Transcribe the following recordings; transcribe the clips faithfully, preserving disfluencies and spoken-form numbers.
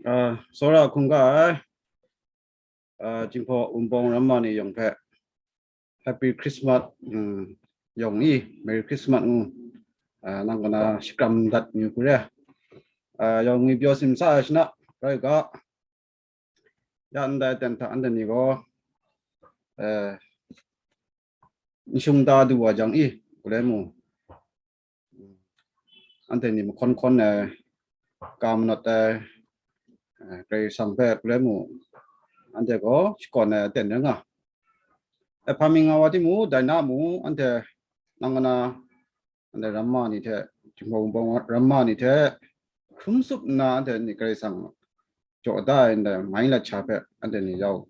Ah, tsawra hkungga ai, ah, Jinghpaw Wunpawng ramma ni yawng hpe Happy Christmas, mm, yawng i, Merry Christmas ngu, ah, nang kaw na shakram dat yu hku re. Ah, yawng ngwi pyaw simsa ai shana, rai u ga, ya ndai aten hta anhte ni gaw, eh, n shung da du wa jang i, gulai mu, anhte ni mahkawn hkawn ai, ka manawt ai, eh, Karai Kasang hpe gulai mu, anhte gaw shakawn ai aten rai nga. Eh, hpa mi nga wa timung, dai na mu, anhte nang kaw na, anhte ramma ni hte, Jinghpaw Wunpawng ramma ni hte hkrum tsup nna, anhte ni Karai Kasang jaw da ai ndai mai lat sha hpe anhte ni yau,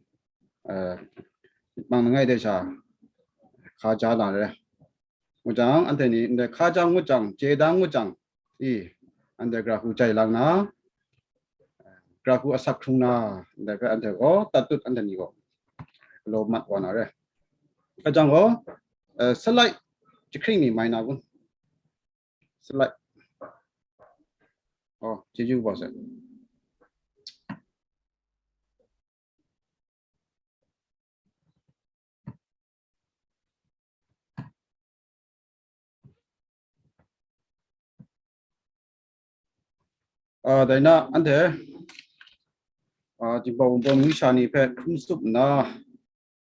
eh, myit mang langai de sha hka ja na re. Ngu jang, anhte ni ndai hka ja ngut jang, chye da ngut jang, i, anhte gara hku jai lang na, gara hku asak hkrung na, ndai hpe anhte gaw tat tut, anhte ni gaw galaw mat wa na re. Hka jang gaw, eh, salai jahkring ni mai na kun? Salai. Oh, chyeju kaba sai. Ah, dai na, anhte, ah, Jinghpaw Wunpawng myu sha ni hpe hkrum tsup nna,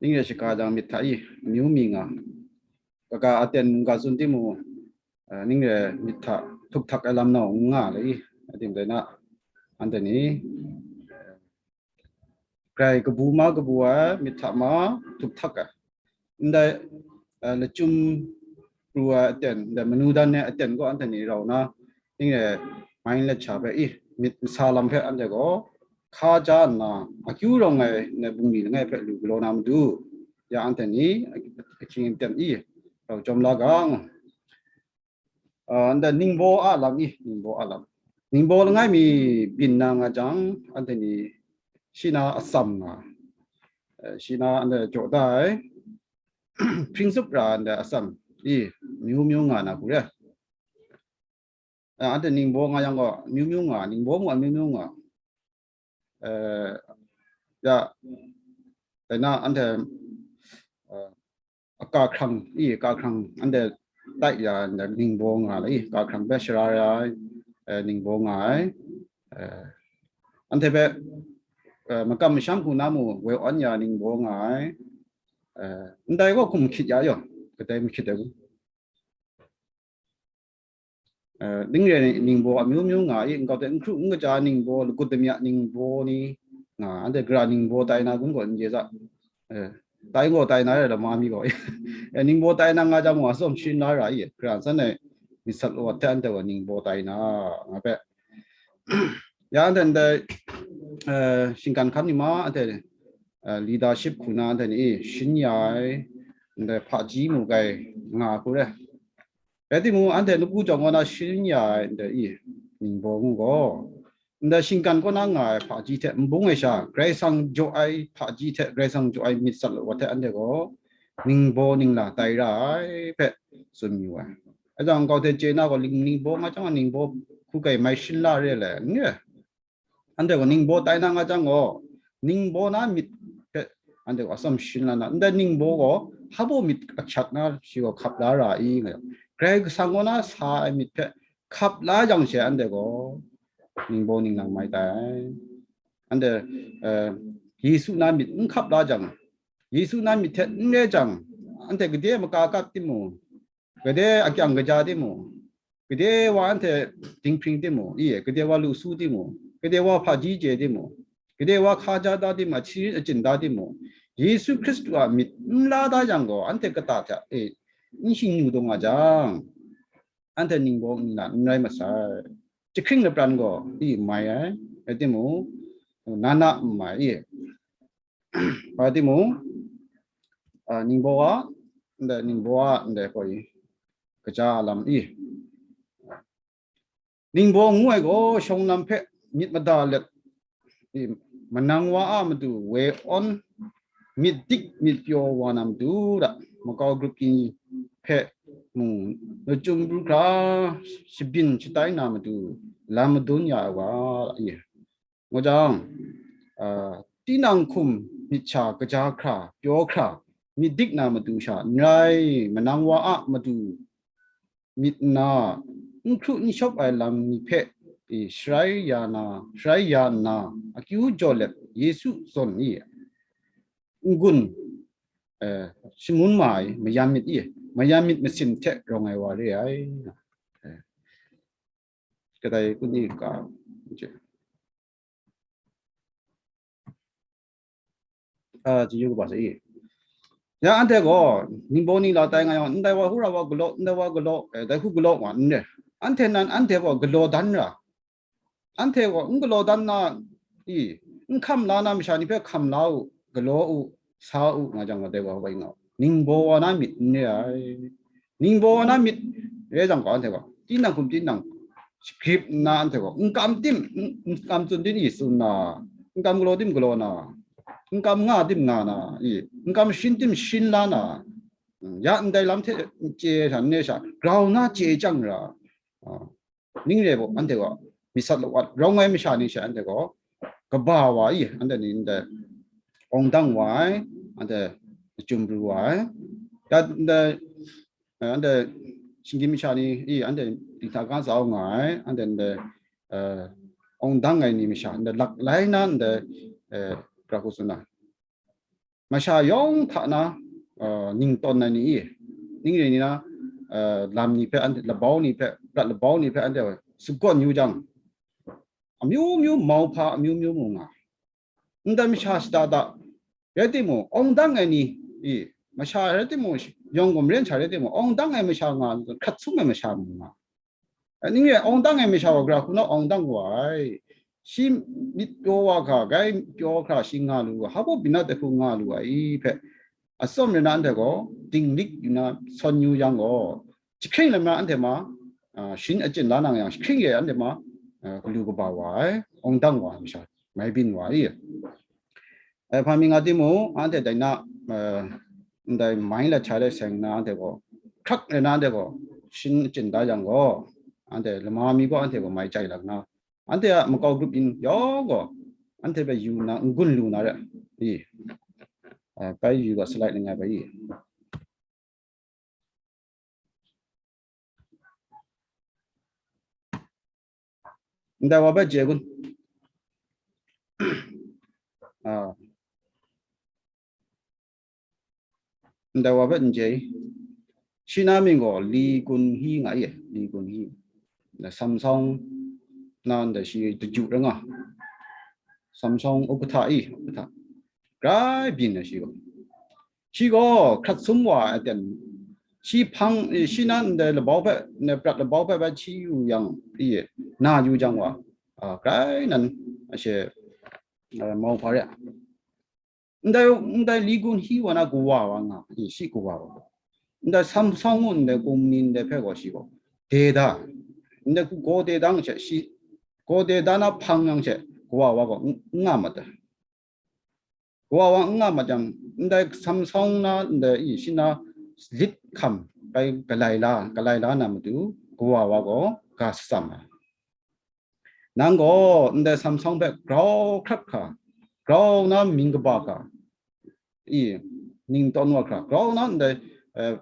ning re shaga jang myit hta i, amyu mi nga, kaga aten mungga tsun timung, eh, ning re myit hta htup htak ai lam nau n nga le i, ating dai na, anhte ni, grai kabu ma kabu ai, myit hta ma htup htak ai. Ndai, eh, lachyum pru ai aten, ndai manu dan ai aten gaw anhte ni rau na, ning re mai let sha hpe i, myit masa lam hpe anhte gaw hka ja nna, akyu rawng ai ndai bungli langai hpe lu galaw na matu, ya anhte ni ahkying aten i rau jawm la ga ngu. Ah, ndai ningbaw a lam i, ningbaw a lam. Ningbaw langai mi byin na nga jang, anhte ni shi na atsam nga, eh, shi na anhte jaw da ai, hpring tsup ra ndai atsam i, myu myu nga na hku re. Ah, anhte ningbaw nga yang gaw, myu myu nga, ningbaw mu a myu myu nga. Eh, ya, dai na anhte, eh, aka hkrang, i, aka hkrang, anhte tai ya, ndai ningbaw nga le, i, aka hkrang hpe shara ya ai, eh, ningbaw nga ai, eh, anhte hpe, eh, makam masham hku na mu woi awn ya ningbaw nga ai, eh, ndai gaw hkum hkyit ya yaw, kadai mahkyit ai kun? Eh, ning re ningbaw amyu myu nga i, nkau hte n hkru n kaja ningbaw, lagut damya ningbaw ni nga, anhte gara ningbaw tai na kun gaw n chye sa. Eh, tai gaw tai na re lama mi gaw. Eh, ningbaw tai na nga jang gaw, atsawm sharin la ra i, gara san ai myit sat lawat hte anhte gaw ningbaw tai na, nga hpe. Ya anhte ndai, eh, shinggan hkan ni ma, anhte, eh, leadership hku na anhte ni sharin ya ai, ndai hpaji mu gai nga hku re. Rai timung, anhte nawku jawng kaw na sharin ya ai ndai i, ningbaw ngu gaw, ndai shinggan kaw na nga ai hpaji hte n bung ai sha, Karai Kasang jaw ai hpaji hte Karai Kasang jaw ai myit sat lawat hte anhte gaw ningbaw ningla tai ra ai hpe tsun yu ai. Aja nkau hte chye na gaw, ling-, ningbaw nga chyang, ningbaw hku gai mai sharin la re ai, n re. Anhte gaw ningbaw tai na nga jang gaw, ningbaw na myit hpe anhte gaw atsawm sharin la na, ndai ningbaw gaw hpa baw myit ahkyak na shi gaw hkap la ra i, nga yang, Karai Kasang kaw na sa ai myit hpe hkap la jang she, anhte gaw ningbaw ninglang mai tai. Anhte, eh, Yesu na myit n hkap la jang, Yesu na myit hte n re jang, anhte gade maka kat timung, gade akyang kaja timung, gade wa anhte dinghpring timung, i, gade wa lu su timung, gade wa hpaji chye timung, gade wa hka ja da timung, ahti achyin da timung, Yesu Hkristu a myit n la da yang gaw, anhte kata hta e n shingnu dawng nga jang, anhte ningbaw ningla n rai masai. Jahkring lapran gaw i mai ai, rai timung, na na n mai i. Rai timung, a, ningbaw a, ndai ningbaw a, ndai hkoi, kaja lam i. Ningbaw ngu ai gaw, shawng lam hpe myit mada let, i, manang wa a matu woi awn, myit dik myit pyaw wa na matu ra, makau grup kyi hpe mung, lachyum bru hkra shabyin shatai na matu, lam madun ya ai wa, i. Ngu jang, a, tinang hkum myit sha kaja hkra, pyaw hkra, myit dik na matu sha n rai, manang wa a matu myit nna, n hkru n shawp ai lam ni hpe, e, sharai ya na, sharai ya nna, akyu jaw let Yesu zawn i n-gun, e, shangun ma ai mayam myit i, mayam myit masin hte rawng ai wa re ai. E, kadai kun i ka, a, chyu kaba sa i. Ya anhte gaw, ningbaw ningla tai nga yang, ndai wa hkra wa galaw, ndai wa galaw, e, dai hku galaw wa n re. Anhte nan anhte gaw galaw dan ra. Anhte gaw n galaw dan na i, n hkam la na masha ni hpe hkam la u, galaw u, sa u, nga jang, dai wa bai nga u. Ningbaw wa na myit n re ai. Ningbaw wa na myit re jang gaw, anhte gaw tinang hkum tinang grip nna anhte gaw n kam tim, n kam tsun tim i tsun na, n kam galaw tim galaw na, n kam nga tim nga na, i, n kam shin tim shin la na, ya ndai lam hte chye sha, n re sha, grau na chye chyang ra, a, ning re gaw, anhte gaw myit sat lawat rawng ai masha ni she anhte gaw kaba wa i, anhte ni ndai awng dang wa ai, anhte chyum pru wa ai. Ya ndai, eh, anhte shinggyim masha ni i, anhte dinghta ga zau nga ai, anhte ndai, eh, awng dang ai ni masha, ndai lak lai na ndai, eh, pra hku tsun na, masha yawng hta na, uh, ning tawn ai ni i, ning re ni na, uh, lam ni hpe, anhte labau ni hpe, prat labau ni hpe anhte sagawn yu jang, amyu myu mauhpa amyu myu mu nga. Ndai masha shada da rai timung, awng dang ai ni i, masha rai timung, yawng gumren sha rai timung, awng dang ai masha nga, hkrat sum ai masha mu nga. Ning re, awng dang ai masha wa gara hku na awng dang wa ai. Shi myit pyaw wa hkra, grai pyaw hkra shi nga lu ga, hpa baw byin na dai hku nga lu ai hpe, atsawm re na anhte gaw dinglik yu na sawn yu yang gaw, jahkring lam na anhte ma, a, shin achyin la nang yang, jahkring re anhte ma, a, galu kaba wa ai, awng dang wa ai masha, mai byin wa ai. Eh, hpa mi nga timung, anhte dai na, eh, ndai mai lat sha de seng na anhte gaw, hkrak re na anhte gaw, shin achyin da yang gaw, anhte lama mi gaw anhte gaw mai chai lang na, anhte a makau grup yin yawng gaw, anhte hpe yu nna n gun lu na re i, eh, bai yu ga slide langai bai i. Ndai wa hpe chye kun. Ah. Ndai wa hpe n chye. Shi na mying gaw Li Kun Hi nga ye, Li Kun Hi. Ndai Samsung na ndai shi daju rai nga. Samsung ukatha i, ukatha. Grai byin ai shi gaw. Shi gaw hkrat sum wa ai aten, shi hpang, eh, shi na ndai labau hpe, ndai prat labau hpe bai hti yu yang, i, na yu jang wa, a, grai nan, a, she, a, mau hpa re. Ndai, ndai Li Kun Hi wa na kawa wa nga, i, shi kawa wa. Ndai Samsung ndai kumni ndai hpe gaw shi gaw de da. Ndai ku gaw de dang she, shi gaw de da na hpang yang she, kawa wa gaw n-, n nga mat ai. Kawa wa n nga mat yang, ndai Samsung na, ndai i, shi na lit hkam, bai galai la, galai la na matu, kawa wa gaw ga shatsam ai. Nang gaw ndai Samsung hpe grau hkrat hkra, grau na mying kaba hkra, i, ning tawn wa hkra, grau na ndai, eh,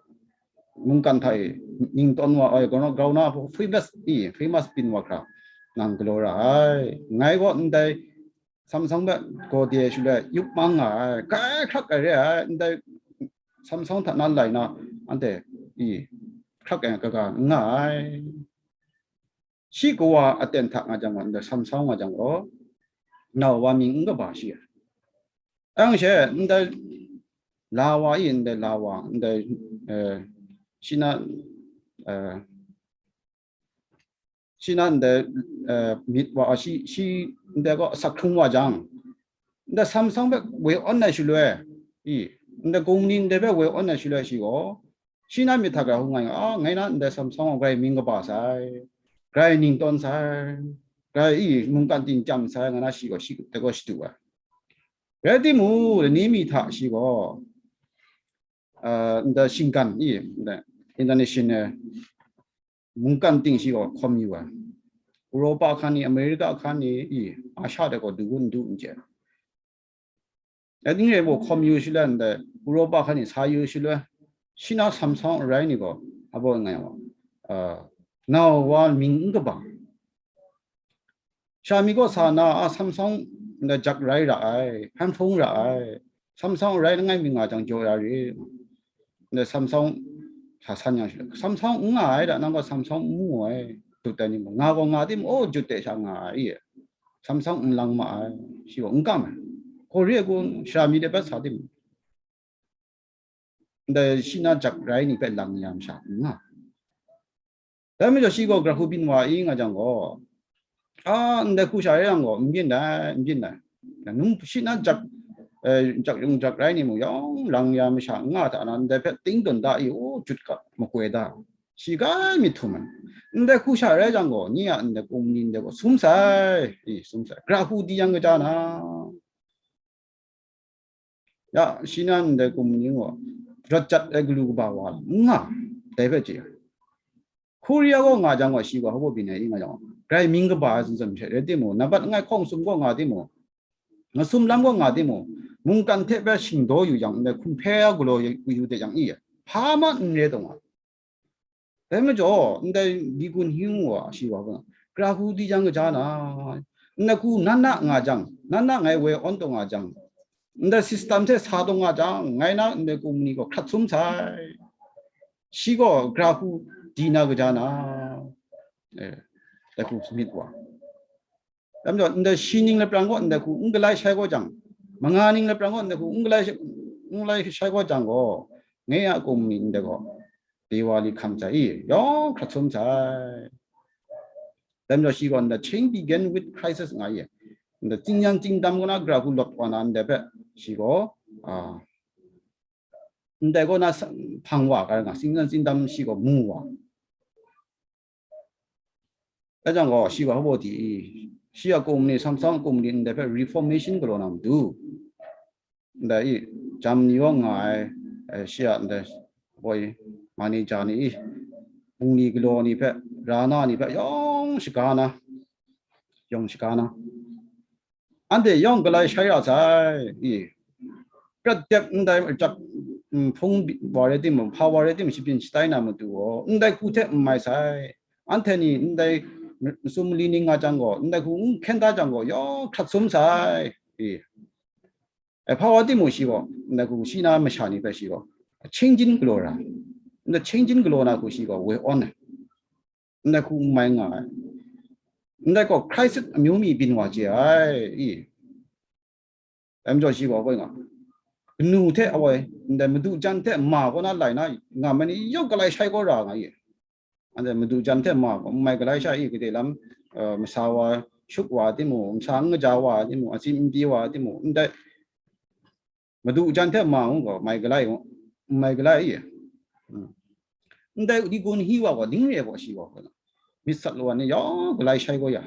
mungkan hta e ning tawn wa ai, grau na, grau na famous, i, famous byin wa hkra, nang galaw ra ai. Ngai gaw ndai Samsung hpe gaw de shaloi yup mang nga ai, grai hkrak ai re ai, ndai Samsung hta na lai na, anhte i hkrak ai kaga n nga ai. Shi kawa aten hta nga jang gaw, ndai Samsung nga jang gaw, nau wa mying n kaba shi ai. Ang she, ndai la wa i, ndai la wa, ndai, eh, shi na, eh, shi na ndai, eh, myit wa, shi, shi ndai gaw asak hkrung wa jang, ndai Samsung hpe woi awn ai shaloi, i, ndai kumni ndai hpe woi awn ai shaloi shi gaw, shi na myit hta gara hku nga yang, a, ngai na ndai Samsung gaw grai mying kaba sai, grai ning tawn sai, grai i mungkan ting chyam sai, nga na shi gaw, shi dai gaw shadu ai. Rai timung, lani mi hta shi gaw, a, ndai shinggan i, ndai international mungkan ting shi gaw hkawm yu ai. Europa hkan ni, America hkan ni, i, Asia de gaw du gun du n chye. Dai ning rai bo hkawm yu shaloi ndai, Europa hkan ni sa yu shaloi, shi na Samsung arai ni gaw, abo nga yang, uh, nau wa ming n kabang. Sha mi gaw sa na, a, Samsung ndai jak rai ra ai, hpan hpung ra ai, Samsung rai langai mi nga jang jaw ya re. Ndai Samsung sa san yang shi, Samsung n nga ai da, nang gaw Samsung n mu ai, dut ai ni mung, nga gaw nga tim, oh, jut de sha nga ai, Samsung n lang ma ai, shi gaw n kam ai. Korea gun shara mi de bat sa tim, ndai shi na jak rai ni hpe lang ya masha n nga. Dai majaw shi gaw gara hku byin wa i nga jang gaw, a, ndai hku sha rai yang gaw, n byin dai, n byin dai. Num shi na jak, eh, jak yung jak rai ni mung yawng lang ya masha n nga hta na, ndai hpe ting tawn da i, o, jut ga, makoi da. Shi kai myit htum ai. Ndai hku sha rai jang gaw, nye a ndai kum ni ndai gaw sum sai, i, sum sai. Gara hku di yang kaja na. Ya, shi na ndai kum ni gaw, rawt jat ai galu kaba wa n nga, dai hpe chye. Korea gaw nga jang gaw, shi gaw hpa byin ai i nga jang gaw, grai mying kaba ai zawn zawn hte rai timung, nambat langai hkawng sum gaw nga timung, masum lam gaw nga timung, mungkan hte bai shingdaw yu yang, ndai hkum hpe galaw yu de yang i, hpa ma n re taw nga. Dai majaw, ndai Lee Kun Hyun wa shi wa gaw, gara hku di jang kaja na, ndai hku na na nga jang, na na ngai woi awn taw nga jang, ndai system hte sa taw nga jang, ngai na ndai kum ni gaw hkrat sum sai. Shi gaw gara hku di na kaja na, eh, dai hku myit wa. Dai majaw, ndai shi ning lapran gaw ndai hku n galai shai gaw jang, manga ning lapran gaw ndai hku n galai, n galai shai gaw jang gaw, ngai a kum ni ndai gaw, Dewali hkam sai i, yawng hkrat sum sai. Dai majaw shi gaw ndai change begin with crisis nga i, ndai tsingyan tsingdam kaw na gara hku lawt wa na ndai hpe, shi gaw, a, ndai kaw na sa-, hpang wa ga nga, tsingyan tsingdam shi gaw mu wa. Dai jang gaw, shi gaw hpa di i, shi a kum ni, Samsung a kum ni ndai hpe reformation galaw na matu, ndai i, jam ni gaw nga ai, eh, shi a ndai, boi, manager ni i, bungli galaw ni hpe, ra na ni hpe, yawng shaga na, yawng shaga na. Anhte yawng galai shai ra sai, i, prat dep ndai jak, mm, hpung wa rai timung, hpa wa rai timung, shabyin shatai na matu gaw, ndai hku hte n mai sai. Anhte ni ndai masum mali ning nga jang gaw, ndai hku n hkyen da jang gaw, yawng hkrat sum sai, i. E, hpa wa timung shi gaw, ndai hku shi na masha ni hpe shi gaw, chyengjin galaw ra, ndai chyengjin galaw na hku shi gaw, woi awn ai. Ndai hku n mai nga ai. Ndai gaw Hkrai sit amyu mi byin wa chye ai, i. Dai majaw shi gaw, hoi nga, kanu hte awoi, ndai madu jan hte ma kaw na lai na, nga ma ni yawng galai shai gaw ra nga i. Anhte madu jan hte ma gaw n mai galai sha i, gade lam, eh, masa wa, shuk wa timung, masa n kaja wa timung, atsin n pyi wa timung, ndai madu jan hte ma ngu gaw, mai galai ngu, mai galai i. Hmm. Ndai Lee Kun Hyun wa gaw, ning re gaw shi gaw, myit sat law ni yawng galai shai gaw ya.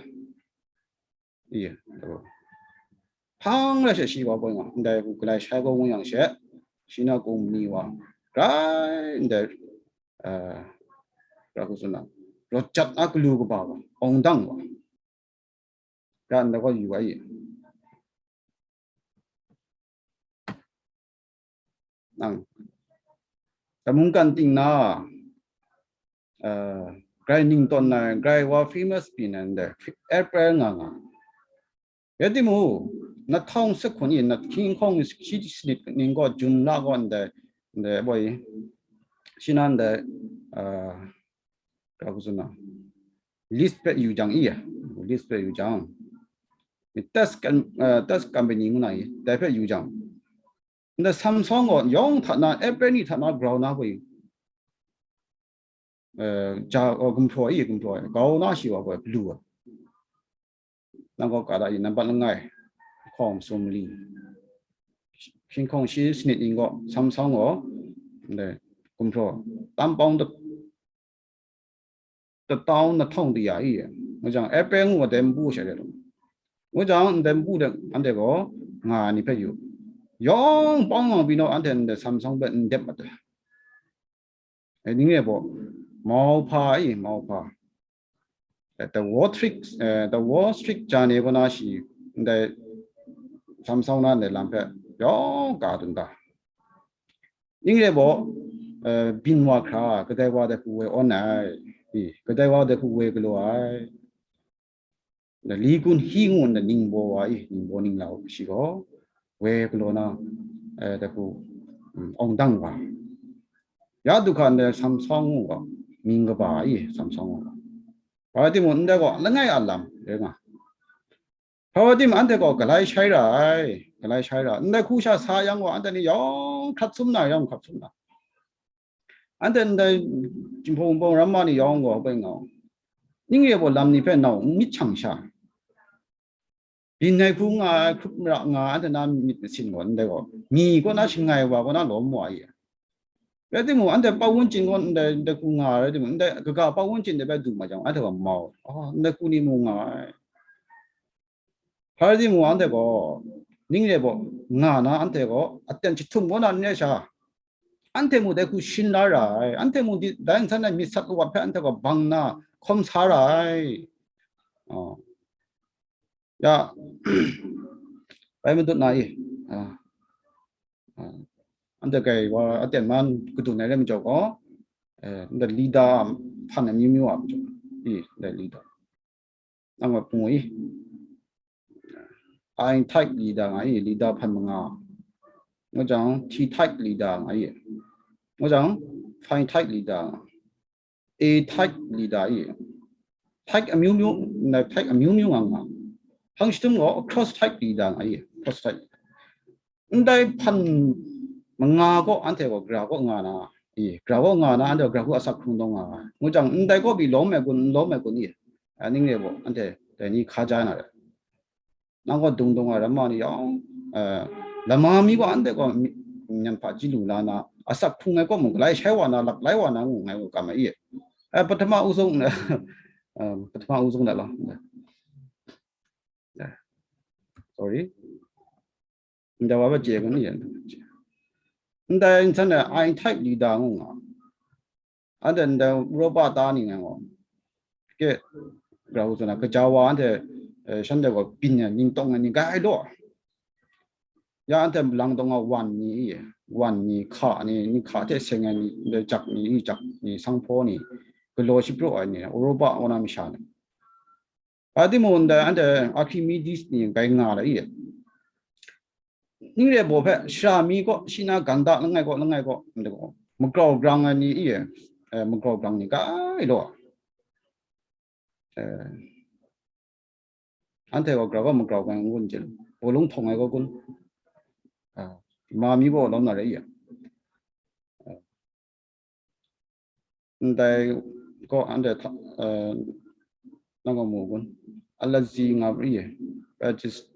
I, hpang rai she shi gaw gaw nga, ndai hku galai shai gaw ngu yang she, shi na kum ni wa, grai ndai, eh, ra hku tsun na, rawt jat na galu kaba wa, awng dang wa. Ga ndai gaw yu ai. Nang, dai mungkan ting na, eh, grai ning tawn ai, grai wa famous byin ai ndai, April nga nga. Rai timung, na htawng se hkun i, na hkying hkawng shi sanit ning gaw, Jun la gaw ndai, ndai boi, shi na ndai, eh, Ga hku tsun na, list hpe yu jang i, list hpe yu jang, test kan, eh, test company ngu na i, dai hpe yu jang, ndai Samsung gaw yawng hta na, April ni hta na grau na hpe, eh, ja, oh, gumhpraw i, gumhpraw i, grau na shi wa hpe lu ai. Nang gaw ka da i, nambat langai, hkawng sum li, hkying hkawng shi sanit ning gaw, Samsung gaw, ndai, gumhpraw, tam pawng dat, datau na htawng di ya i, ngu jang, April ngu wa dai npu sha de lu. Ngu jang, ndai npu de, anhte gaw, nga ai ni hpe yu. Yawng pawng nga pyi naw, anhte ndai Samsung hpe n dep mat ai. E, ning e baw, mau hpa i, mau hpa. the Wall Street, uh, the Wall Street Journal kaw na shi ndai samsau na ndai lam hpe yawng ka dun ga. Ning rai baw, uh, byin wa hkra, kadai wa dai hku woi awn ai, i, kadai wa dai hku woi galaw ai. Li kun hi ngu nna ningbaw wa i, ningbaw ninglau shi gaw, woi galaw na, eh, dai hku, mm, awng dang wa. Ya du hka ndai samsau ngu ga, mying kaba i, samsau ngu ga. Hpa rai timung, ndai gaw langai a lam rai nga. Hpa rai timung, anhte gaw galai shai ra ai, galai shai ra. Ndai hku sha sa yang gaw, anhte ni yawng hkrat sum na, yawng hkrat sum na. Anhte ndai Jinghpaw Wunpawng ramma ni yawng gaw, bai nga, ning re baw lam ni hpe nau n myit shang sha, byin ai hku nga ai, hkrup mara nga ai, anhte na myit masin gaw, ndai gaw, mi kaw na shangai wa kaw na lawm wa i. Rai timung, anhte ပတ်ဝန်းကျင် kaw ndai, ndai hku nga ai rai timung, ndai kaga ပတ်ဝန်းကျင် de bai du ma jang, anhte gaw mau, oh, ndai hku ni mu nga ai. Hpa rai timung, anhte gaw, ning re baw, nga na anhte gaw, aten jahtum kaw na n rai sha, anhte mung dai hku shin la ra ai, anhte mung di-, dai nsan ai myit sat lawat hpe anhte gaw bang na hkawm sa ra ai. Oh. Ya, bai madut na i, ah, ah, anhte kai wa aten man kadun ai rai majaw gaw, eh, ndai leader hpan ai myu myu a majaw, i, ndai leader. Nang wa pung i. I type leader nga i, leader hpan manga. Ngu jang, T type leader nga i. Ngu jang, phi type leader nga. A type leader i. Type amyu myu, na type amyu myu nga nga. Hpang shitum gaw cross type leader nga i, cross type. Ndai hpan manga gaw anhte gaw gara kaw nga na, i, gara kaw nga na, anhte gaw gara hku asak hkrung taw nga ai. Ngu jang, ndai kaw pyi lawm ai kun, n lawm ai kun i, a, ning re baw, anhte dai ni hka ja na rai. Nang gaw dung dung ai ramma ni yawng, eh, lama mi gaw anhte gaw mi-, nyan hpaji lu la na, asak hkrung ai kaw mung, galai shai wa na, laklai wa na, ngu ngai gaw kam ai i. Eh, pahtama uzung, eh, pahtama uzung da law. Sorry. Ndai wa ba chye kanu yan. Ndai nsan e I type leader ngu nga. Anhte ndai Europa ta ni ngai gaw. Ke, grau zana kaja wa anhte, eh, shanhte gaw byin ai, ning tawng ai ni gai law. Ya anhte lang tawng a wan ni, wan ni, hka ni, ni hka hte seng ai ni, ndai jak ni, jak ni, sanghpaw ni, galaw shapraw ai ni, Europa wa na masha ni. Hpa timung ndai anhte Archimedes ni gai nga la i. Ning re baw hpe, shara mi kaw, shi na ganda langai kaw, langai kaw, ndai gaw, magrau grang ai ni i, eh, magrau grang ni gai law. Eh, anhte gaw grau gaw magrau grang ai kun chye, bawlung htawng ai kaw kun. Ah, ma mi gaw lawm na rai i. Ndai gaw anhte hta, eh, nang gaw mu kun, Alexi nga ri, Pajis,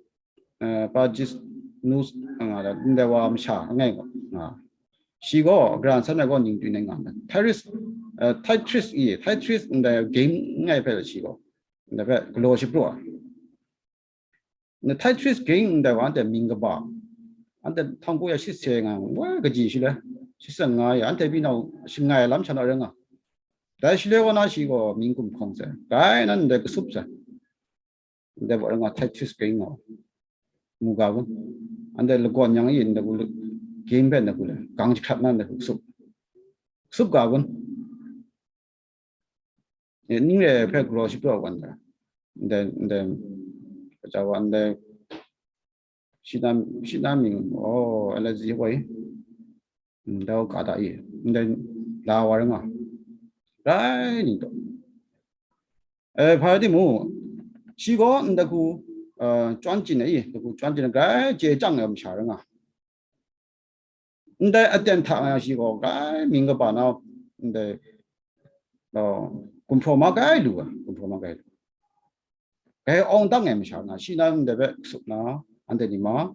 eh, Pajis Nus nga da, ndai wa masha ngai gaw nga. Shi gaw gara nsan ai gaw ning twi nai nga, Tetris, eh, Tetris i, Tetris ndai game ngai hpe shi gaw, ndai hpe galaw shapraw ai. Na Tetris game ndai wa anhte mying kaba, anhte htang ku ya shi se nga, wa kaji shi le, shi se nga ya, anhte pyi nau shangai lam sha na rai nga. Dai shi le wa na shi gaw mying kum hkawng se, gai nan ndai kasup se. Ndai wa rai nga Tetris game nga. Mu ga gun. Anhte lagawn yang yin ndai gu game pen ndai gu le, gang jahkrat nan ndai kasup. Kasup ga gun. E, ning re hpe galaw shapraw wan da. Ndai, ndai, kaja wa ndai, shi na, shi na mying, oh, Alexi hoi. Ndai ga da i. Ndai la wa rai nga. Rai ni taw. Eh, hpa rai timung, shi gaw ndai hku, eh, chyawn chyin ai i, ndai hku chyawn chyin ai grai chye chyang ai masha rai nga. Ndai aten hta nga shi gaw grai mying kaba na, ndai, uh, gumhpraw ma grai lu ai, gumhpraw ma grai lu. Grai awng dang ai masha nga, shi na ndai hpe kasup na, anhte ni ma,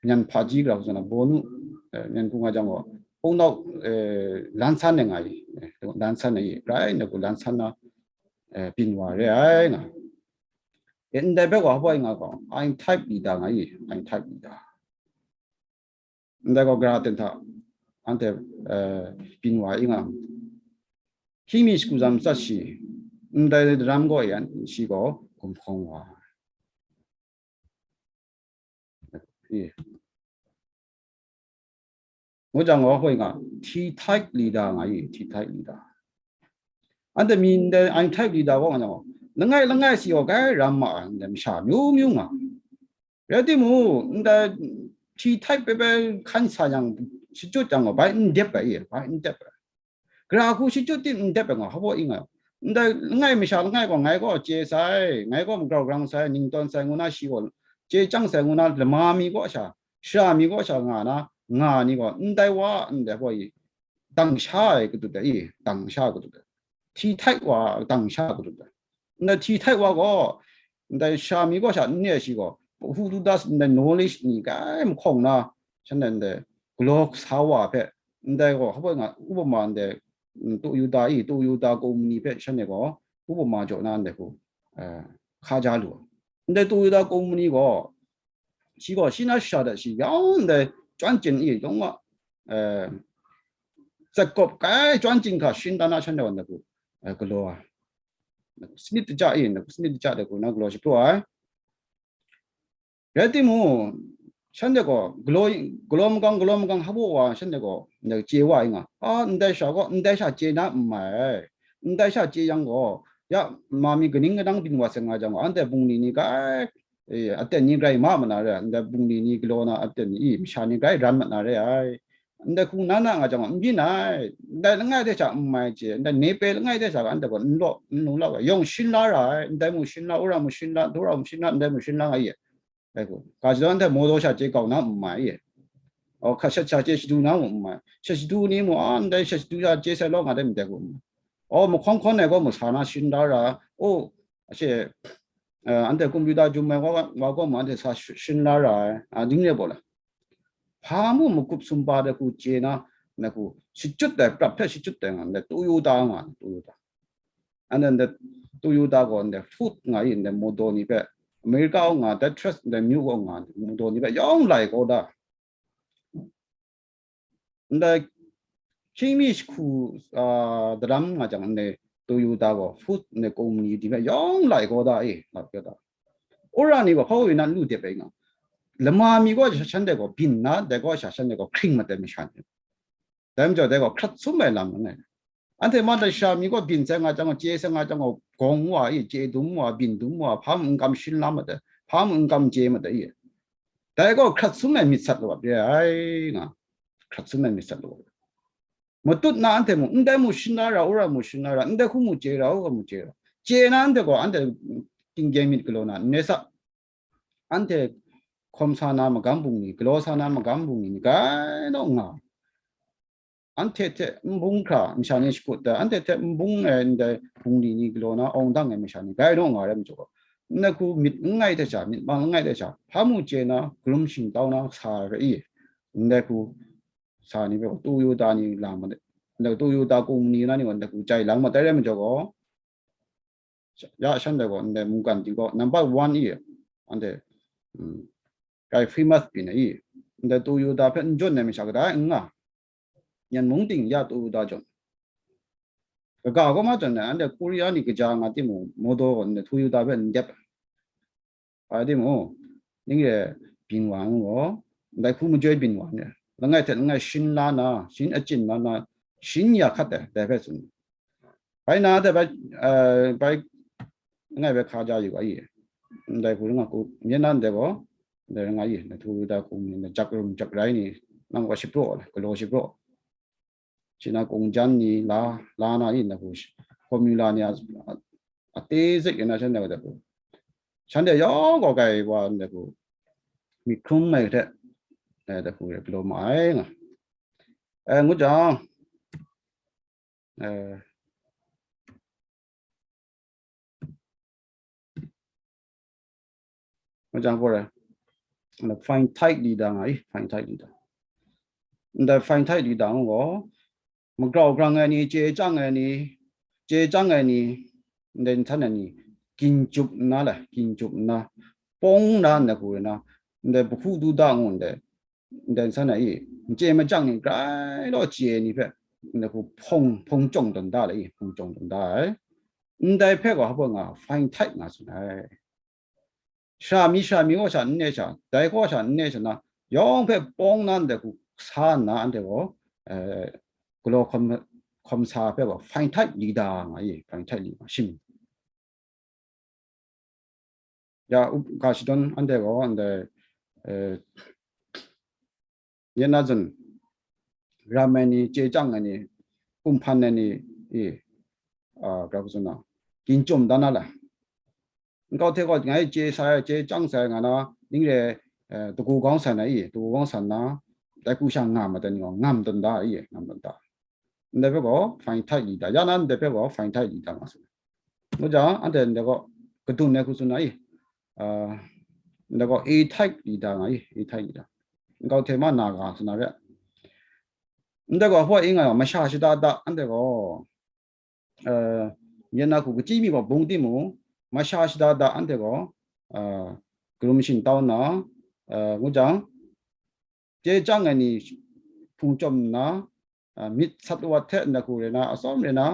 nyan hpaji grau sana, bawnu, eh, nyan hku nga jang gaw, hpungnau, eh, lan san ai nga i, eh, lan san ai i, grai ndai hku lan san na, eh, byin wa re ai nga. Eh, ndai hpe wa hpa nga gaw, I type leader nga i, I type leader. Ndai gaw gara ten hta, anhte, eh, byin wa i nga. Hkying mi shagu zam tsat shi, ndai daram gaw yan shi gaw gumhkawng wa. I. Ngu jang gaw hoi nga, T-type leader nga i, T-type leader. Anhte mi ndai I-type leader gaw nga jang gaw, langai langai si gaw kai ram ma ai, ndai masha myu myu nga. Rai timung, ndai T-type pe pe hkan sa yang, shachyut yang gaw, bai n dep ai i, bai n dep ai. Gara hku shachyut tim n dep ai nga, hpa baw i nga. Ndai langai masha langai gaw, ngai gaw chye sai, ngai gaw magrau grang sai, ning tawn sai ngu na shi gaw, chye chyang sai ngu na lama mi kaw sha, shara mi kaw sha nga na, nga ni gaw, ndai wa, ndai hpaw i, dang sha ai katut ai i, dang sha katut ai. T-type wa, dang sha katut ai. Ndai T-type wa gaw, ndai shara mi kaw sha n re ai shi gaw, hu du da, ndai knowledge ni kai mahkawng na, shanhte ndai galaw sa wa hpe, ndai gaw, hpa baw nga, upama ndai, mm, Toyota i, Toyota company hpe shanhte gaw, upama jaw na ndai hku, eh, hka ja lu ai. Ndai Toyota company gaw, shi gaw, shi na sha dat shi yawng ndai chyawm chyen i, yawng a, eh, tsat kawp kai chyawm chyen hkra shin dan na shanhte gaw ndai hku, eh, galaw ai. Sanit kaja i, sanit kaja dai hku na galaw shapraw ai. Rai timung, shanhte gaw galaw, galaw magang, galaw magang hpa baw wa shanhte gaw ndai chye wa i nga. A, ndai sha gaw, ndai sha chye na n mai ai. Ndai sha chye yang gaw, ya, ma mi kaning kadang byin wa sai nga jang gaw, anhte bungli ni kai, e, aten ni grai ma ma na re ai, ndai bungli ni galaw na aten ni, i, masha ni grai ran ma na re ai. Ndai hku na na nga jang gaw, n byin ai, ndai langai hte sha n mai chye, ndai nepe langai hte sha gaw, anhte gaw n law, n lung lau ai, yawng shin la ra ai, ndai mu shin la, wora mu shin la, dora mu shin la, ndai mu shin la nga ye. Dai hku, ga shadawn hte mawdaw sha chye kau na n mai ye. Aw, hkat shat sha chye shadu na mu n mai. Shat shadu ni mu, a, ndai shat shadu sha chye sai law nga dai ndai hku n mai. Aw, mahkawng hkawn ai gaw mu sa na shin la ra, o, ashe, eh, anhte computer jum ai wa, wa gaw mu anhte sa sh-, shin la ra ai, a, ding re bau la. Hpa mu makup sumpa dai hku chye na, na hku, shachyut ai, prat hpe shachyut ai nga, ndai Toyota nga, Toyota. Anhte ndai Toyota gaw ndai Ford nga i, ndai mawdaw ni hpe, America gaw nga, dai trust ndai myu gaw nga, mawdaw ni hpe yawng lai kau da. Ndai hkying mi jahku, ah, daram nga jang, ndai Toyota gaw Ford ndai company ni hpe yawng lai kau da e, la kau da. Wora ni gaw hpa baw i na n lu dep ai nga. Lama mi gaw shanhte gaw byin na, dai gaw sha shanhte gaw hkring mat ai masha ni. Dai majaw dai gaw hkrat sum ai lam langai. Anhte ma dai sha mi gaw byin sai nga jang gaw, chye sai nga jang gaw, gawng wa i, chye dum wa, byin dum wa, hpa mu n kam shin la mat ai, hpa mu n kam chye mat ai i. Dai gaw hkrat sum ai myit sat lawat re ai nga, hkrat sum ai myit sat lawat. Matut na anhte mung, ndai mu shin la ra, wora mu shin la ra, ndai hku mu chye ra, wora mu chye ra. Chye na anhte gaw, anhte tinggyeng myit galaw na n re sa. Anhte hkawm sa na magam bungli, galaw sa na magam bungli ni, grai naw nga. Anhte hte n bung hkra masha ni shakut ai, anhte hte n bung ai ndai bungli ni galaw na awng dang ai masha ni grai naw nga rai majaw, ndai hku myit langai hte sha, myit mang langai hte sha, hpa mu chye na, karum shingtau na sa ai i, ndai hku sa ni hpe gaw, Toyota ni lam ma, ndai Toyota company na ni gaw, ndai hku jai lang mat ai rai majaw gaw, ya shanhte gaw ndai mungkan ting gaw number one i, anhte, mm, kai famous byin ai i, ndai Toyota hpe n jawn ai masha kadai n nga, Myen mung ting ya Toyota jawn. Kaga gaw ma jawn ai, anhte Korea ni kaja nga timung, mawdaw gaw ndai Toyota hpe n dep ai. Rai timung, ning re byin wa ngu gaw, ndai hku majoi byin wa ni, langai hte langai shin la na, shin achyin la na, shin ya hkat ai, dai hpe tsun. Bai na hte bai, eh, bai langai bai hka ja yu ai, ndai hku ring nga hku, myen na ndai gaw, ndai ring nga ai, na htu da hku mi, na jak rum jak rai ni, nang wa shapraw, galaw shapraw. Shi na kungjan ni la, la na i, na hku formula ni a, a, a te zik yu na shanhte gaw dai hku. Shanhte yawng gaw kai wa ndai hku, myit hkrum ai hte, eh, dai hku galaw ma ai nga. Eh, ngu jang, eh, ngu jang gaw, eh, finite leader nga i, finite leader. Ndai finite leader ngu gaw, magrau grang ai ni, chye chyang ai ni, chye chyang ai ni, ndai nhtang ai ni, ginjup nna le, ginjup nna, pawng na ndai hku rai na, ndai bahku du da ngu ndai, ndai nhtang ai i, n chye machyang ni grai law chye ai ni hpe, ndai hku hpawng, hpawng chyawng tawn da le i, hpawng chyawng tawn da ai. ndai hpe gaw hpa nga fine type nga tsun ai. Sara mi sara mi kaw sha n ne sha, dai kaw sha n ne sha na, yawng hpe pawng na ndai hku sa nna, anhte gaw, eh, galaw hkawm, hkawm sa hpe gaw fine type leader nga i, fine type leader shim. Ya, u-, ga shadawn anhte gaw, ndai, eh, Yen na zun, ram ai ni, chye chyang ai ni, kumhpan ai ni, i, a, grau kazun na, ginchum dan na la. Nkau hte gaw, ngai chye sai, chye chyang sai nga na, ning re, eh, dagu gawng san ai, i, dagu gawng san na, dai hku sha nga ma dan ni gaw, ngam dan da, i, ngam dan da. Ndai hpe gaw, fine type leader, ya na ndai hpe gaw, fine type leader nga sai. Ngu jang, anhte ndai gaw, kadun ai hku tsun na, i, a, ndai gaw, A type leader nga, i, A type leader. Nkau hte ma na ga sa na re. Ndai gaw hpa i nga, masha shada da, anhte gaw, eh, yen na hku kachyi mi gaw bung timung, masha shada da, anhte gaw, eh, karum shingtau na, eh, ngu jang, chye chyang ai ni hpung chyawm nna, eh, myit sat wat hte ndai hku re na, atsawm re na,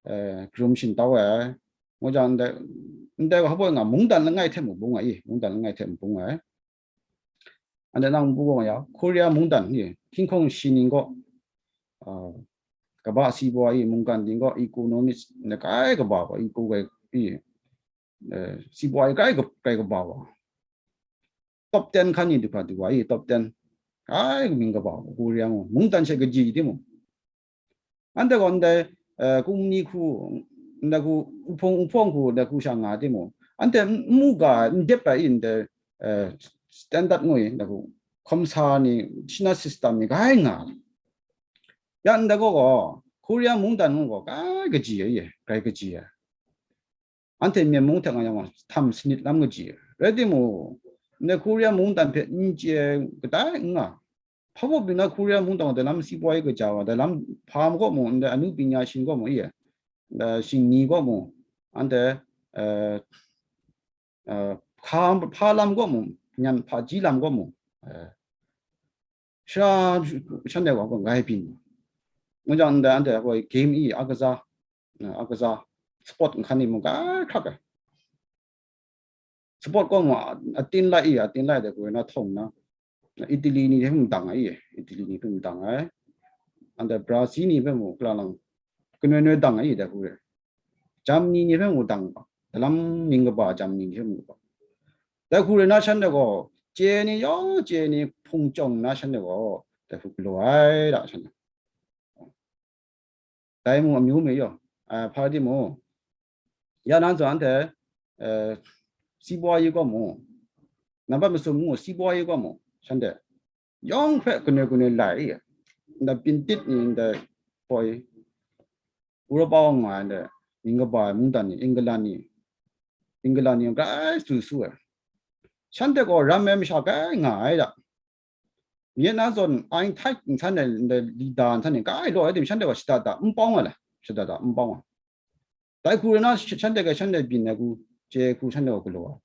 eh, karum shingtau ai. Ngu jang, ndai, ndai gaw hpa i nga, mungdan langai hte mung bung ai, i, mungdan langai hte mung bung ai. Anhte nang npu gaw ya, Korea mungdan ni, hkinghkawng shi ning gaw, ah, kaba si baw ai mungkan ting gaw, economist ni kai kaba gaw, eco kai, i, eh, si baw ai kai, kai kaba gaw. Top ten hkan ni du hkra du wa i, top ten. Kai ming kaba gaw, Korea mung, mungdan she kaji timung. Anhte gaw ndai, eh, kumni hku, ndai hku, uhpawng, uhpawng hku, ndai hku sha nga timung, anhte n mu ga, n dep ai, ndai, eh, standard ngoi, ndai hku, hkawm sa ni, shana system ni, grai nga. Ya ndai gaw gaw, Korea mungdan gaw, grai kaji ai, grai kaji ai. Anhte Myen mung hte nga yang gaw, htam sanit lam kaji ai. Rai timung, ndai Korea mungdan hpe n chye ai kadai n nga. Hpa baw byin na Korea mungdan gaw, dalam si baw ai kaja wa, dalam hpa kaw mung, ndai anu pinya shin kaw mung, i, ndai shingni kaw mung, anhte, eh, eh, hpa, hpa lam kaw mung, nyan hpaji lam kaw mung, eh, sha, shanhte wa gaw ngai byin. Ngu jang ndai anhte gaw game i, a kaza, eh, a kaza, sport nhkan ni mung grai hkrak ai. Sport kaw mung a, atin lai i, atin lai de, koi na htawng na, Italy ni hpe mung dang ai, Italy ni hpe mung dang ai. Anhte Brazil ni hpe mung kala lang, kanoi noi dang ai, dai hku re. Germany ni hpe mung dang, dalam ning kaba Germany ni hpe mung kaba. Dai hku re na shanhte gaw, chye ni yawng chye ni hpung chyawng na shanhte gaw, dai hku galaw ai da shanhte. Dai mung amyu mi yaw, a, hpa di mung, ya nan zawn anhte, eh, si baw yi gaw mung, nambat masum ngu si baw yi gaw mung, shanhte yawng hpe kanoi kanoi lai i, ndai Pintit ni, ndai poi, Europa wa nga ai ndai, ning kaba ai mungdan ni, England ni, England ni grai su su ai. Shanhte gaw ram ai masha grai nga ai da. Myen na zawn, Einheit nsan ai, ndai leader nsan ai, grai law ai tim, shanhte gaw shada da n pawng ai le, shada da n pawng ai. Dai hku re na, sh-, shanhte gaw shanhte byin ai hku, chye hku shanhte gaw galaw ai.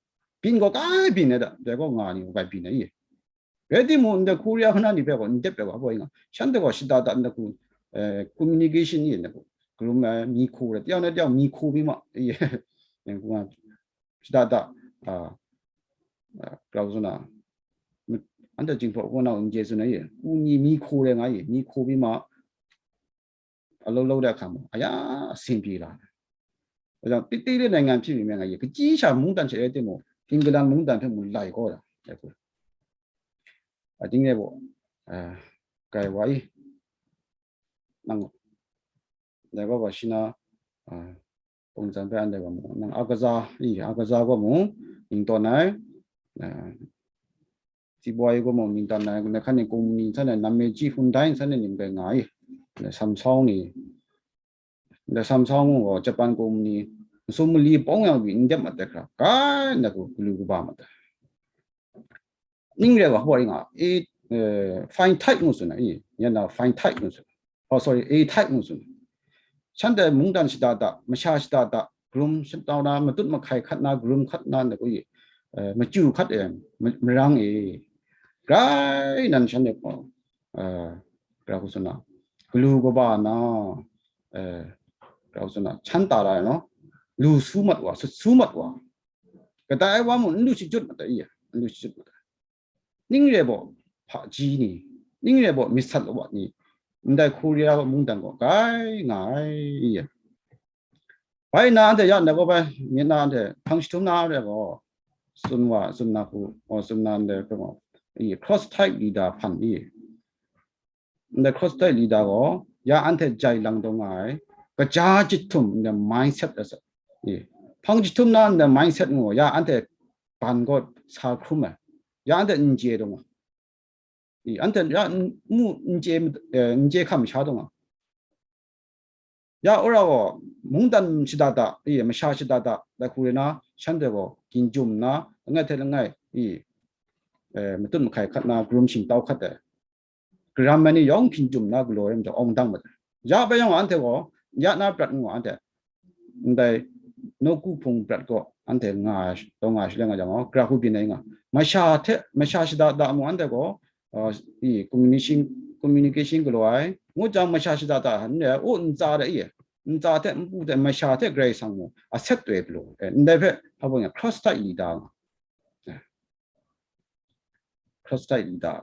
Byin gaw grai byin ai da, dai gaw nga ni gaw grai byin ai i. Rai timung, ndai Korea hpana ni hpe gaw, n dep ai gaw, hpa nga, shanhte gaw shada da ndai hku, eh, communication i ndai hku, karum ai, mi hku re, tayang na tayang mi hku mi ma, i, shada da, a, a, grau zun a, anhte Jinghpaw kaw na n chye zun ai, u ni mi hku re nga i, mi hku mi ma, a lou lou de hkam, a ya, a singpyi la. Wa jang, titi de naingan hpyi mi me nga ye, kaji sha mungdan she rai timung, England mungdan hpe mung lai gaw ya, ya ku. A ting e bo, a, kai wa i, nang, dai gaw gaw shi na, a, pungzan hpe anhte gaw mung, nang a kaza, i, a kaza gaw mung, ning tawn ai, a, si baw yi gaw mung, ning tawn ai, na hkan ni kung ni san ai, nam me ji hun dai san ai ni mung kai nga i, na Samsung ni, na Samsung gaw Japan kung ni, nsum mali bawng yang bi n dep mat ai hkra, kai na gaw galu kaba mat ai. Ning rai wa, hpa ring nga, i, eh, fine type ngu tsun ai, i, yan na fine type ngu tsun. Oh, sorry, A type ngu tsun. Shanhte mungdan shada da, masha shada da, karum shada na, matut mahkai hkat na, karum hkat na, na ku i, eh, machyu hkat e, ma-, marang e. Grai nan shanhte gaw, eh, grau tsun na, galu kaba na, eh, grau tsun na, chan ta ra ai no. lu su mat wa, sut su mat wa, kadai wa mung n lu shajut mat ai, n lu shajut mat ai. Ning re baw hpaji ni, ning re baw myit sat lawat ni, ndai Korea mungdan gaw grai nga ai. Bai na anhte ya ndai gaw bai, myit na anhte hpang jahtum na re gaw, tsun wa, tsun na hku, o, tsun na ndai hpe gaw, i, cross type leader hpan i, ndai cross type leader gaw, ya anhte jai lang taw nga ai, kaja jahtum ndai mindset asa. I, hpang jahtum na ndai mindset ngu, ya anhte ban gaw sa hkrum ai, ya anhte n chye taw nga. I, anhte ya n-, mu n chye, eh, n chye hkam sha taw nga. Ya wora gaw, mungdan shada da, i, masha shada da, dai hku re na, shanhte gaw, ginjum nna, langai hte langai, i, eh, matut mahkai hkat na, karum shingtau hkat ai. Garam ai ni yawng hkinjum na galaw ai majaw, awng dang mat ai. Ya bai yawng anhte gaw, ya na prat ngu anhte, ndai nawku hpung prat gaw, anhte nga, taw nga shaloi nga jang gaw, gara hku byin ai nga. Masha hte, masha shada da mung anhte gaw, uh, i, communication, communication galaw ai, ngu jang masha shada da, n re, u, ntsa de i, ntsa hte, npu hte, masha hte Karai Kasang mung, a set toi galaw ai. Ndai hpe, hpa baw nga, cross type leader nga. Cross type leader.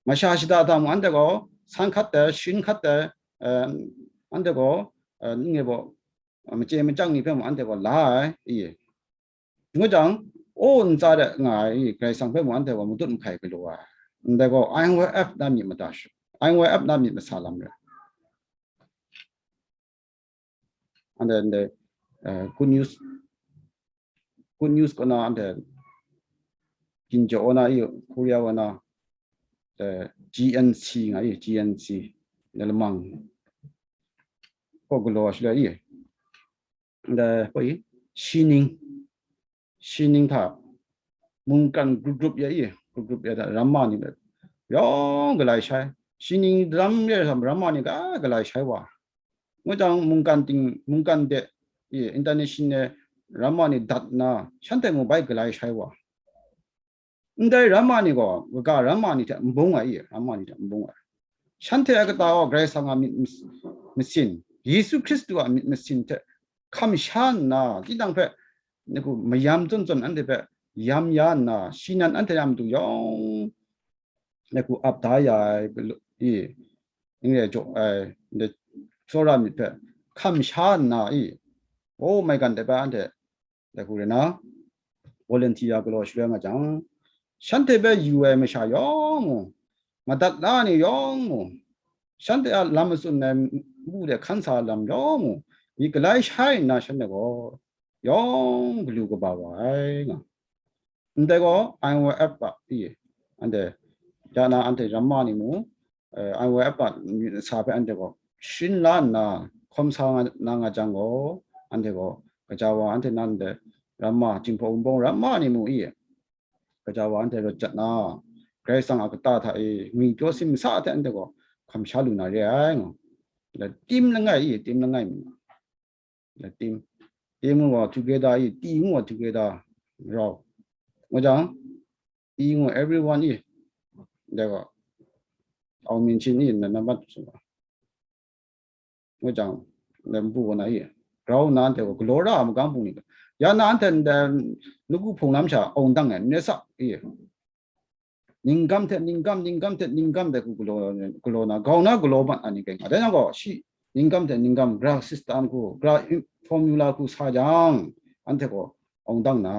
Masha shada da mung anhte gaw, san hkat ai, shin hkat ai, eh, anhte gaw, eh, ning e baw, eh, machye machyang ni hpe mung anhte gaw la ai, i. Ngu jang, o, ntsa de nga ai, i, Karai Kasang hpe mung anhte gaw matut mahkai galaw ai. Ndai gaw, I Y F na myit mada sha, I Y F na myit masa lam rai. Anhte, anhte, eh, good news, good news kaw na anhte ginjaw wa na i, Korea wa na, eh, G N C nga i, G N C, na lamang kaw galaw shaloi i, anhte, hpa i, shi ning, shi ning hta mungkan grup grup ya i, grup grup ya hta ramma ni hpe yawng galai shai. Shi ning ram ya, ramma ni ga galai shai wa. Ngu jang mungkan ting, mungkan de i, international ramma ni dat nna, shanhte mung bai galai shai wa. Ndai ramma ni gaw, kaga ramma ni hte n bung ai i, ramma ni hte n bung ai. Shanhte a kata gaw Karai Kasang a myit mas-, masin, Yesu Hkristu a myit masin hte hkam sha nna, tinang hpe, ngu, mayam zawn zawn anhte hpe yam ya nna, shi nan anhte a matu yawng, ngu, ap da ya ai, i, ning re jaw ai, ndai tsawra myit hpe hkam sha nna i, o, maigan de hpe anhte, dai hku re na, volunteer galaw shaloi nga jang, shanhte hpe yu ai masha yawng mung, madat la ni yawng mung, shanhte a lam matsun ai npu de hkan sa lam yawng mung, myit galai shai nna shanhte gaw yawng galu kaba wa ai nga. Ndai gaw I Y F a i, anhte, ya na anhte ramma ni mung, eh, I Y F a myit masa hpe anhte gaw sharin la nna, hkawm sa nga, na nga jang gaw, anhte gaw, gaja wa anhte nan de ramma, Jinghpaw Wunpawng ramma ni mung i, gaja wa anhte rawt jat na, Karai Kasang a kata hta e ngwipyaw simsa hte anhte gaw hkam sha lu na re ai nga. La tim langai i, tim langai mi nga. La tim. Tim ngu wa together i, ti ngu wa together rau. Ngu jang, ti ngu everyone i, dai gaw, au min chin i, na, na mat su wa. Ngu jang, na mpu wa na i, grau na anhte gaw, galaw ra a magam hpung ni, ya na anhte, na, nawku hpung lam sha, awng dang ai, ne sa i. Ningkam hte ningkam, ningkam hte ningkam dai hku galaw, galaw na, grau na galaw mat ai ni kai nga. Dai nang gaw, shi, ningkam hte ningkam, gra system hku, gra in-, formula hku sa jang, anhte gaw awng dang na.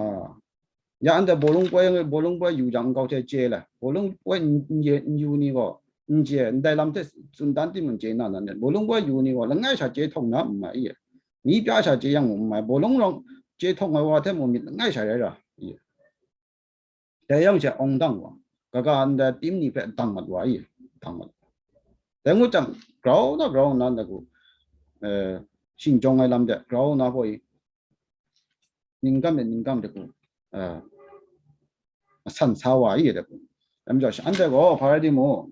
Ya anhte bawlung poi, bawlung poi yu jang nkau hte chye le. Bawlung poi n-, n-, ye, n yu ni gaw, n chye, ndai lam hte tsun dan timung chye na nan, bawlung poi yu ni gaw, langai sha chye htawng na n mai i. Ni pya sha chye yang mung n mai, bawlung rawng chye htawng ai wa hte mung myit langai sha rai ra i. Dai yang she awng dang wa, kaga ndai tim ni hpe dang mat wa i, dang mat. Dai ngut jang, grau na grau nna, ndai hku, eh, shingjawng ai lam de, grau na hpaw i, ningkam de, ningkam de hku, eh, masan sa wa i, dai hku. Dai majaw, sha, anhte gaw, hpa rai timung,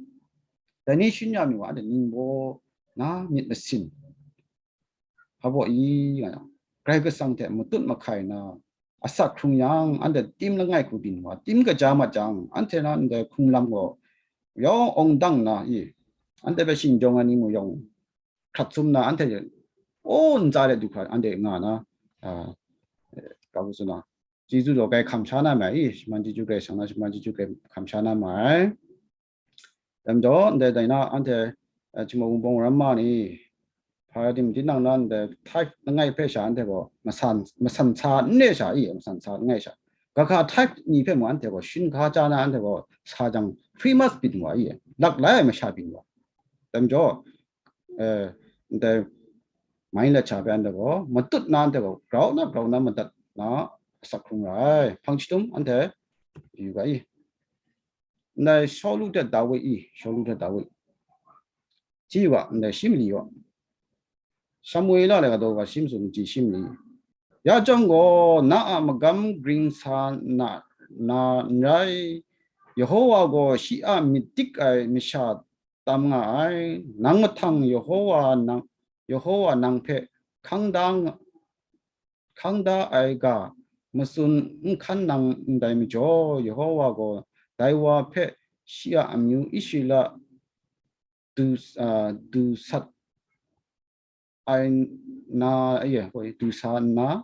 dai ni shin ya mi wa, anhte ningbaw na myit masin, hpa baw i, nga yang, Karai Kasang hte matut mahkai na, asak hkrung yang, anhte tim langai hku byin wa, tim kaja mat jang, anhte na ndai hkrung lam gaw, yawng awng dang na i, anhte hpe shingjawng ai ni mung yawng hkrat sum na, anhte o, ntsa de du hkra anhte nga na, a, ga bu tsun na, chyeju law kai hkam sha na ma ai, shaman chyeju kai shang na, shaman chyeju kai hkam sha na ma ai. Dam jaw, ndai dai na anhte, a, Jinghpaw Wunpawng Ramma ni, hpa rai tim, tinang na ndai tithe langai hpe sha anhte gaw masan, masan sa n re sha i, masan sa langai sha. Ga hka tithe ni hpe mung anhte gaw shin hka ja na anhte gaw sa jang, three months byin wa i, lak lai ai masha byin wa. Dam jaw, eh, ndai mai lat sha hpe anhte gaw matut na anhte gaw grau na, grau na madat na asak hkrung ra ai. Hpang chyahtum anhte yu ga i. Ndai Shawlu hte Dawi i, Shawlu hte Dawi. Chyi wa, ndai shi mali wa. Samuela laika daw wa shi masum chyi shi mali. Ya jang gaw, na a magam gring sa na, na n rai, Yehowa gaw shi a myit dik ai masha tam nga ai. Nang mahtang Yehowa nang, Yehowa nang hpe hkang da nga, hkang da ai ga matsun n hkan nang ndai majaw, Yehowa gaw dai wa hpe shi a amyu Israela du, a, du sat ai na, aye, hoi, du sa nna,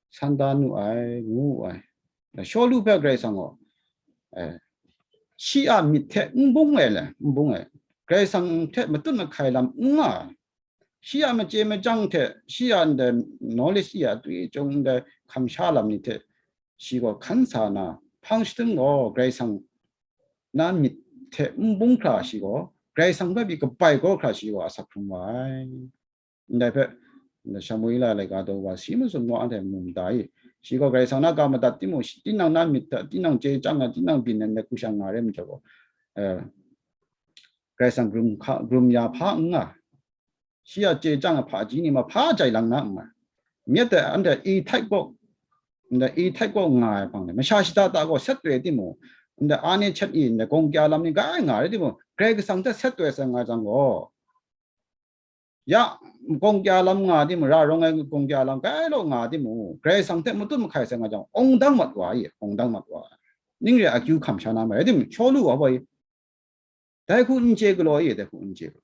san da nu ai, ngu wu ai. Shawlu hpe Karai Kasang gaw, eh, shi a myit hte n bung ai le, n bung ai. Karai Kasang hte matut mahkai lam n nga ai. Shi a machye majang hte, shi a ndai knowledge, i a twi chyung ndai hkam sha lam ni hte, shi gaw hkan sa na, hpang chyahtum gaw Karai Kasang na myit hte n bung hkra shi gaw, Karai Kasang hpe pyi kabai kau hkra shi gaw asak hkrung wa ai. Ndai hpe, ndai Samuela laika daw wa shi masum gaw anhte mu mada i. Shi gaw Karai Kasang na ga madat timung, shi, tinang na myit hta, tinang chye chyang ai, tinang byin ai, ndai hku sha nga re majaw gaw, eh, Karai Kasang grum hka, grum ya hpa n nga. Shi a chye chyang ai hpaji ni ma hpa jai lang na n nga. Myit dai anhte i htait gaw, ndai i htait gaw nga ai hpang de, masha shada da gaw set we timung, ndai a ni chet i, ndai gawng kya lam ni grai nga re timung, Karai Kasang hte set we sai nga jang gaw, ya, gawng kya lam nga timung, ra rawng ai gawng kya lam grai law nga timung, Karai Kasang hte matut mahkai sai nga jang, awng dang mat wa i, awng dang mat wa. Ning re akyu hkam sha na ma rai timung, Shawlu wa boi, dai hku n chye galaw i, dai hku n chye galaw.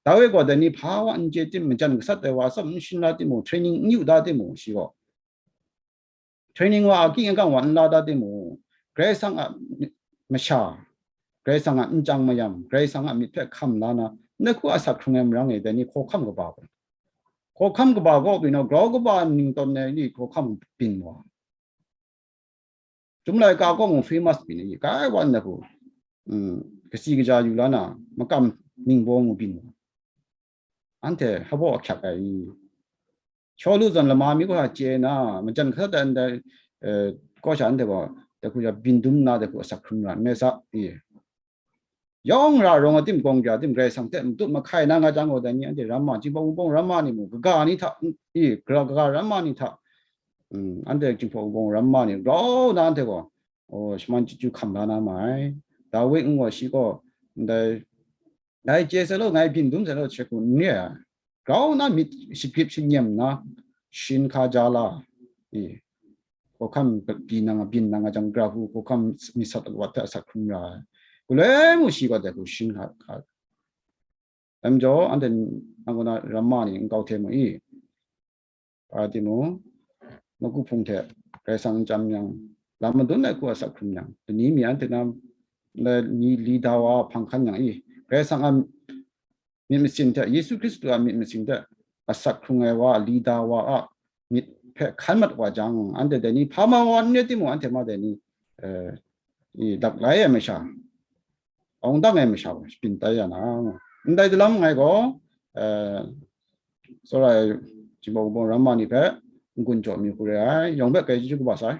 Dawi gaw dai ni hpa wa n chye tim, majan gasat ai wa atsawm n shin la timung, training n yu da timung, shi gaw, training wa a king akang wa n la da timung, Karai Kasang a masha, Karai Kasang a nchyang mayam, Karai Kasang a myit hpe hkam la na, ndai hku asak hkrung ai marang e, dai ni hkawhkam kaba gaw, hkawhkam kaba gaw, byin naw, grau kaba ningtawn ai ni hkawhkam byin wa. Chyum laika kaw mung famous byin ai, grai wan ai hku, mm, kasi kaja yu la na, makam ningbaw mung byin wa. Anhte hpaw ahkyak ai. Shawlu zawn lama mi kaw hta chye na, majan gasat ai ndai, eh, kaw sha anhte gaw, dai hku ya byin dum nna, dai hku asak hkrung ra n rai sa i. Yawng ra rawng ai tim, gawng kya tim, Karai Kasang hte matut mahkai na nga jang gaw, dai ni anhte Ramma, Jinghpaw Wunpawng Ramma ni mung, kaga ni hta, i, kaga, kaga Ramma ni hta, mm, anhte Jinghpaw Wunpawng Ramma ni grau na anhte gaw, oh, shaman chyeju hkam la na ma ai. Dawi n gaw shi gaw, ndai, dai chye sai law, ngai byin dum sai law, hte hku n re ai. Grau na myit shagrit shanyem na, shin hka ja la, i, hkawhkam byin nang, byin nang a jang, gara hku hkawhkam myit sat awat hte asak hkrung ra ai. Galoi mung shi gaw dai hku shin hka, hka. Dai majaw, anhte nang kaw na Ramma ni nkau hte mu i, hpa timung, nawku hpung hte Karai Kasang n chyam yang, lam madun ai hku asak hkrum yang, dai ni mi anhte na, na ni li da wa hpang hkan yang i, Karai Kasang a myit masin hte, Yesu Hkristu a myit masin hte asak hkrung ai wa, li da wa a myit hpe hkan mat wa jang, anhte dai ni hpa ma wa n rai timung, anhte ma dai ni, eh, i lak lai ai masha, awng dang ai masha gaw byin tai ya na, ndai dalam ngai gaw, eh, tsawra ai Jinghpaw Wunpawng Ramma ni hpe n-gun jaw mi hku re ai, yawng hpe grai chyeju kaba sai.